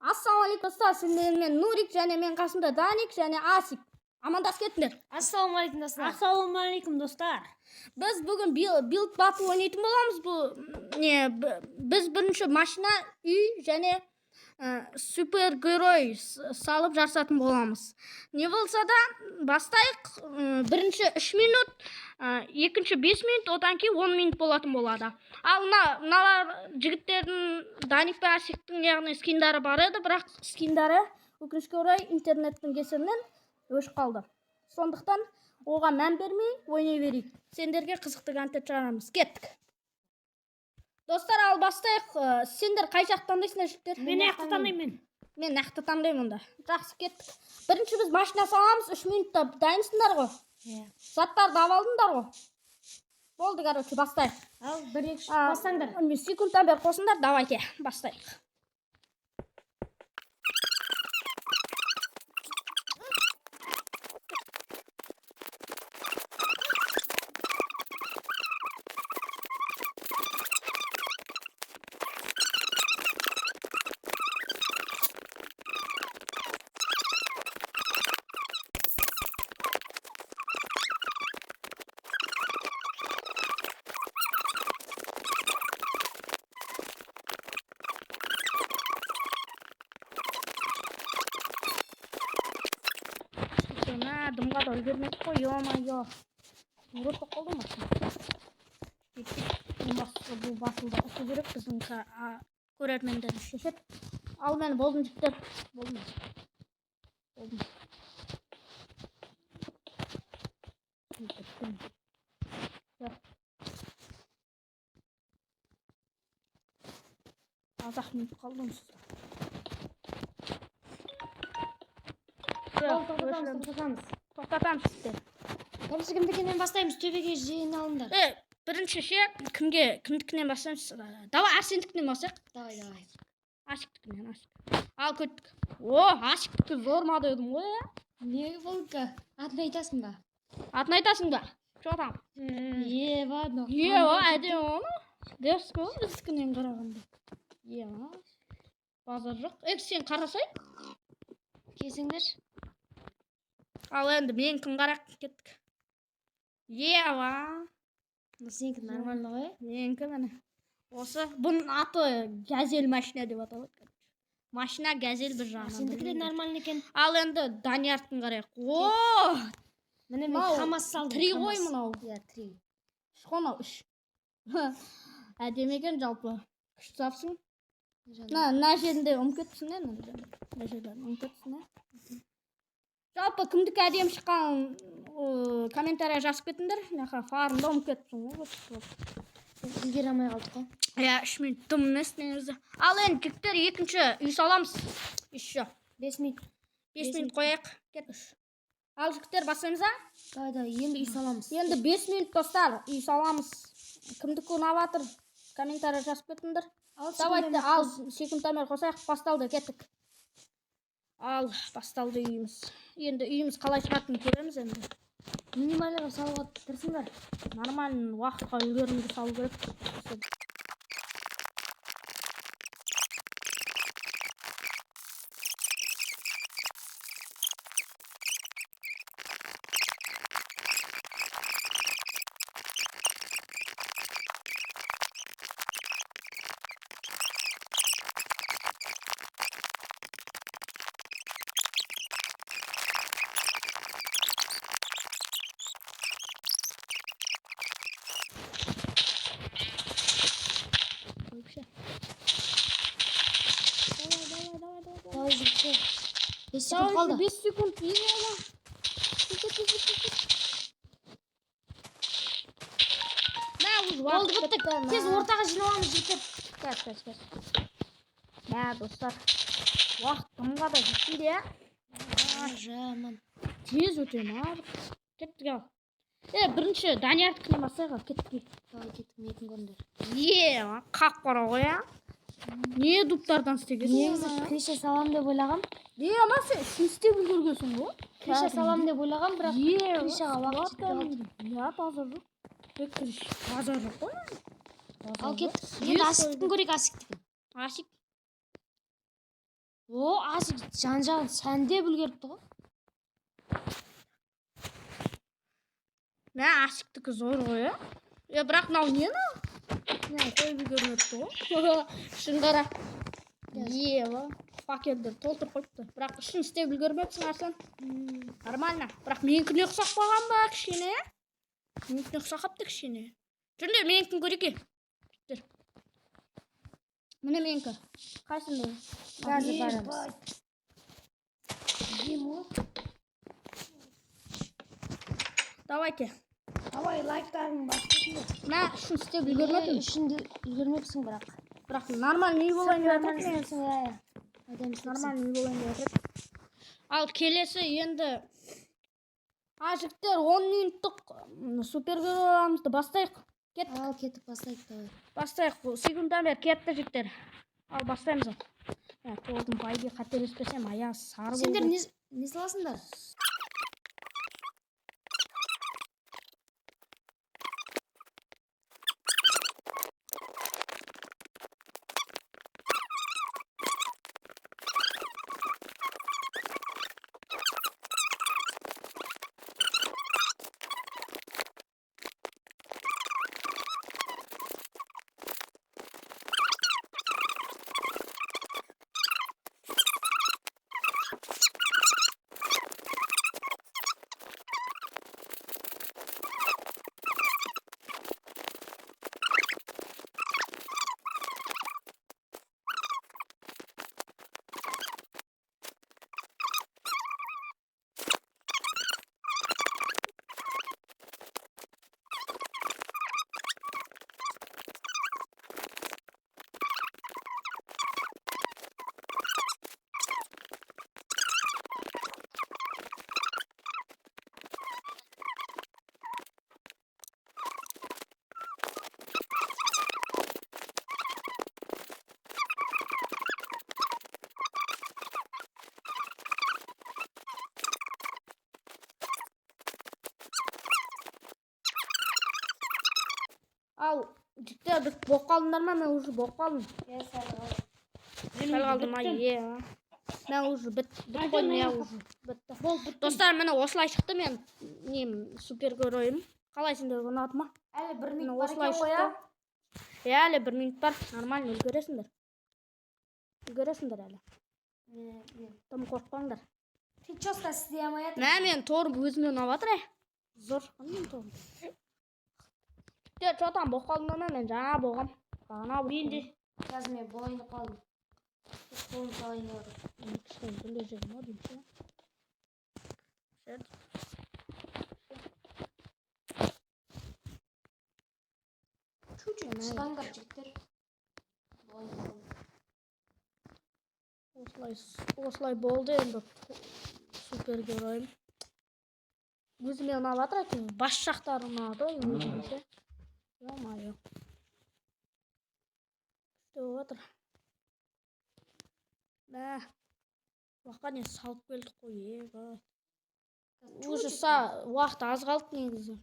Ассалаумағалейкум, достар! Сендермен Нурик және мен қасымда Даник және Асик. Амандасып кетіңдер. Ассалаумағалейкум, достар. Ассалаумағалейкум, достар. Біз бүгін Build Battle ойнайтын боламыз. Бұл не, біз бірінші машина, үй және супергерой салып жарысатын боламыз. Не болса да бастайық. Бірінші 3 минут, екінші 5 минут, одан кейін 10 минут болатын болады. Ал мыналар жігіттердің, Даник пен Асиктің, яғни скиндары бар еді, бірақ скиндары, өкінішке орай, интернеттің кесірінен өшіп қалды. Сондықтан оған мән бермей ойнай берейік. Сендерге қызықты контент шығарамыз. Кеттік. Достар, ал бастайық. Сендер қай жақты таңдайсыңдар, жігіттер? Мен аяқты таңдаймын. Мен нақты таңдаймын онда. Жақсы, кеттік. Бірінші біз машина саламыз, 3 минутта дайынсыңдар ғой? Иә. Заттарды алып алдыңдар ғой? Болды, короче, бастайық. Ал, бір, екі, үш, А, бастаңдар. Секундтан бері қосыңдар, давайте, бастайық. Мә, дымға да үлгермедік қой, ё-моё. Урод болып қалды машина. Бұл басылды ұту керек, біздің көрермендер шешеді. Ал мен болдым, жігіттер. Болдым. Болдым. Біттім. Всё. Аз-ақ минут қалды онсыз да. Всё, Ал, тоқтатамыз, өшіреміз. тоқтатамыз. Тоқтатамыз, жігіттер. Бірінші кімдікінен бастаймыз? Төбеге жиналыңдар. Е, бірінші ше, кімге, кімдікінен бастаймыз? Давай Арсендікінен бастайық. Давай, давай. Асиктікінен, Асик. Ал кеттік. О, Асиктікі зор ма дедім ғой, иә? Не болды? Атын айтасың ба? Атын айтасың ба? Че там? Еба, мынау Е, қандай- әдемі оны. Дерзкий ғой біздікінен қарағанда. Е, базар жоқ. Е, сен қарасай. Келсеңдер. Ал енді менікін қарақ, кеттік. Ева. Мына сенікі нормально ғой. Менікі міне. Осы бұның аты газель машина деп аталады. Машина газель бір жағынан. Сенікі де білмеймін. нормально екен. Ал енді Даниярдікін қарайық. О, Міне, мен Мынау КамАЗ салдым. три ғой КамАЗ. мынау. Иә, три. Үш қой мынау, үш. Әдемі екен жалпы. Күшті салыпсың. Мына жерінде ұмытып кетіпсің де, мына жерінде. Мына жерлерін ұмытып кетіпсің де. Жалпы кімдікі әдемі шыққан, комментария жазып кетіңдер. Мына жаққа фарында ұмытып кетіпсің ғой. Үлгере алмай қалдық қой. Иә, 3 минут дым емес негізі. Ал енді, жігіттер, екінші үй саламыз. Еще. 5 минут. 5 5 минут қояйық. Кет. Ал, жігіттер, бастаймыз а? Давай, давай, енді үй саламыз. Енді 5 минут, достар, үй саламыз. Кімдікі ұнап жатыр? Комментария жазып кетіңдер. Ал, Давайте, ал секундтамер қосайық, басталды, кеттік. Ал, басталды үйіміз. Енді үйіміз қалай шығатынын көреміз енді. Минимально қылып салуға тырысыңдар. Нормально уақытқа үлгерімді салу керек. Вообще. Давай, давай, давай, давай. Давай, жігіттер. 5 секунд Давай, қалды. 5 секунд. Ева. Тез, тез, тез, тез. Мә, уже Болды, уақыт біттік. бітті, Тез мә. ортаға жиналамыз, жігіттер. Кәс, кәс, кәс. Мә, достар. Уақыт дымға да жетпейді, иә? Жаман. Тез өте ма? Кеттік, ал. Е, бірінші Даниярдікінен бастайық, ал, кеттік. Давай, кеттік, менікін көріңдер. Е, қап қара ғой, иә? Не дубтардан істегенсің? Негізі крыша салам деп ойлағам. Не, ама сен ішін істеп үлгергенсің ғой. Крыша салам деп ойлағам, бірақ Е, крышаға уақыт жетпей қалды. Иә, базар жоқ. Е, крыша базар жоқ қой. Базар Ал жоқ. кеттік. Енді Асиктікін көрейік, Асиктікін. Асик. О, Асик жан жағын сәндеп үлгеріпті ғой. Мә, Асиктікі зор ғой, иә? Е, бірақ мынау не мынау? Мынау қойып үлгермепті ғой. Ішін қара. Ева, факелдер толтырып қойыпты. Бірақ ішін істеп үлгермепсің, Арсен. Нормально. Бірақ менікіне ұқсап қалған ба кішкене? Менікіне ұқсап қалыпты кішкене. Жүріңдер, менікін көрейік. Жігіттер. Міне менікі. Қайсында? Қазір барамыз. Әдемі ғой. Давайте. Давай лайктарың басып. Мына ішін істеп үлгермеппін. Ішінде үлгермепсің бірақ. Бірақ нормально үй болайын деп Нормально жатыр. істепсің, иә, иә. Әдемі істепсің. Нормально үй болайын деп жатыр. Ал келесі енді, а, жігіттер, 10 минуттық супергеройларымызды бастайық. Кеттік. Ал кетіп бастайық, давай. Бастайық. Секундтан бері кетті, жігіттер. Ал бастаймыз. Ал. Ә, тордың, по идее, қателеспесем, аяғы сары болу Сендер керек. не саласыңдар? Ал, жігіттер, біз болып қалдыңдар ма? Мен уже болып қалдым. Иә, сәл қалды. Сәл қалды ма? Е. Мен уже бітіп қойдым, иә, уже бітті. Достар, міне, осылай шықты мен нем, супергеройым. Қалай, сендерге ұнады ма? Әлі бір Міне, минут бар осылай екен ғой, иә? шықты. Иә, әлі бір минут бар. Нормально үлгересіңдер. Үлгересіңдер әлі. Тым қорықпаңдар. Прическа істей алмай жатыр. Мә, мен торым өзіме ұнап жатыр, е. Зор шыққан менің торым. Жігіттер, че там, болып қалдыңдар ма? Мен жаңа болғам. Бағана болып Мен де. Қазір мен болайын деп қалдым. Қолым салайын деп жатыр. Мен кішкене бұндай жерім ғой деймін ше. Ше. Чуть-чуть шықпаңдар, жігіттер. Болайын деп қалдым. Осылай, осылай болды енді супергеройым. Өзіме ұнап жатыр әйтеуір. Бас жақтары ұнады өзіме ше. Ё-моё. Күшті болып жатыр. Мә. Уақытқа не салып келдік қой, еба. Уже уақыт аз қалды негізі.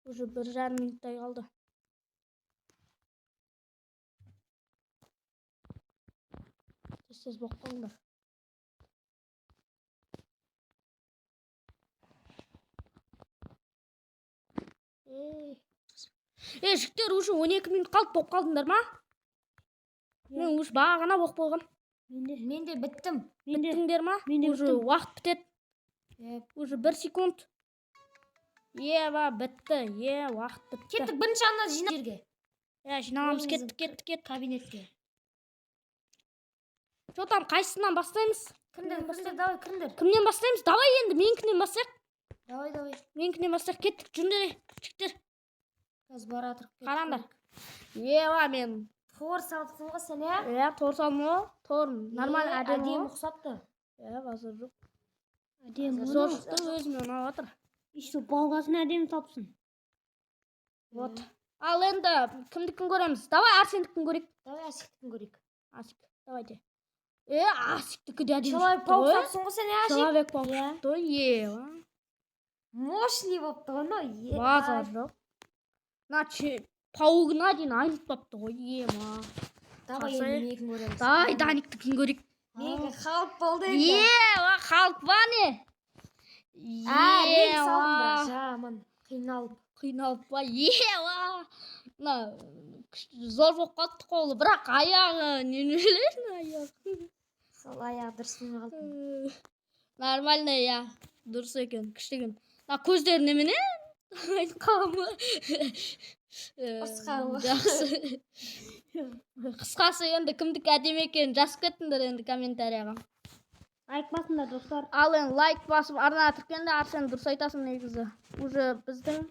Уже 1,5 минуттай қалды. Тез тез болып қалыңдар. Ей. Ей, жігіттер, уже 12 минут қалды, болып қалдыңдар ма? Мен уже бағана болып қойғам. Мен де. Мен де біттім. Мен де. Біттіңдер ма? Мен де Уже біттім. уақыт бітеді. Е, Уже 1 секунд. Ева, бітті. Е, уақыт бітті. Кеттік, бірінші ана жина жерге. Е, жиналамыз, Өзіміздің кеттік, кеттік, кеттік. Кабинетке. Че там, қайсысынан бастаймыз? Кіріңдер, кіріңдер, давай, кіріңдер. Кімнен бастаймыз? Давай енді менікінен бастайық. Давай, давай. Менікінен бастайық. Кеттік, жүріңдер, жігіттер. Қазір бара тұрып кеттік. Қараңдар. Ева, мен Тор салыпсың ғой сен, иә? Иә, тор салдым ғой. Торым нормально, Е, әдемі әдемі ғой. ұқсапты. Иә, базар жоқ. Әдемі. Зор шықты, өзіме ұнап жатыр. Еще балғасын әдемі тапсың. Вот. Ал енді кімдікін көреміз? Давай Арсендікін көрейік. Давай Асиктікін көрейік. Асик, давайте. Е, Асиктікі де әдемі Человек шықты паук ғой. салыпсың ғой сен, иә, Асик? Человек паук Иә. шықты ғой, ева. Мощный болыпты ғой мынау. Е, Базар жоқ. Мына паугына дейін айнытпапты ғой, ема. Давай Қарсы. енді менікін көреміз. Давай Даниктікін көрейік. Менікі Халк болды енді. Е, Халк па, не? А, мен салдым, Е, бірақ жаман қиналып. Қиналып па? Е, мына күшті, зор болып қалыпты қолы, бірақ аяғы не білесің, аяғы. Сол аяғы дұрыс болмай қалды. Нормально, иә, дұрыс екен, күшті екен. Мына көздері немене, айтқанмы? Ұрысқаны ма? Жақсы. Қысқасы, енді кімдікі әдемі екенін жазып кеттіңдер енді комментарияға. Лайк басыңдар, достар. Ал енді лайк басып, арнаға тіркеліңдер. Арсен, дұрыс айтасың негізі. Уже біздің,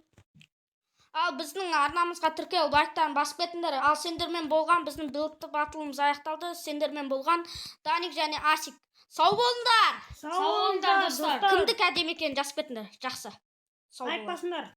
ал біздің арнамызға тіркеліп, лайктарын басып кетіңдер. Ал сендермен болған, біздің билд батылымыз аяқталды. Сендермен болған Даник және Асик. Сау болыңдар. Сау болыңдар, достар. Кімдікі әдемі екенін жазып кетіңдер. Жақсы, сау Лайк болыңдар. басыңдар.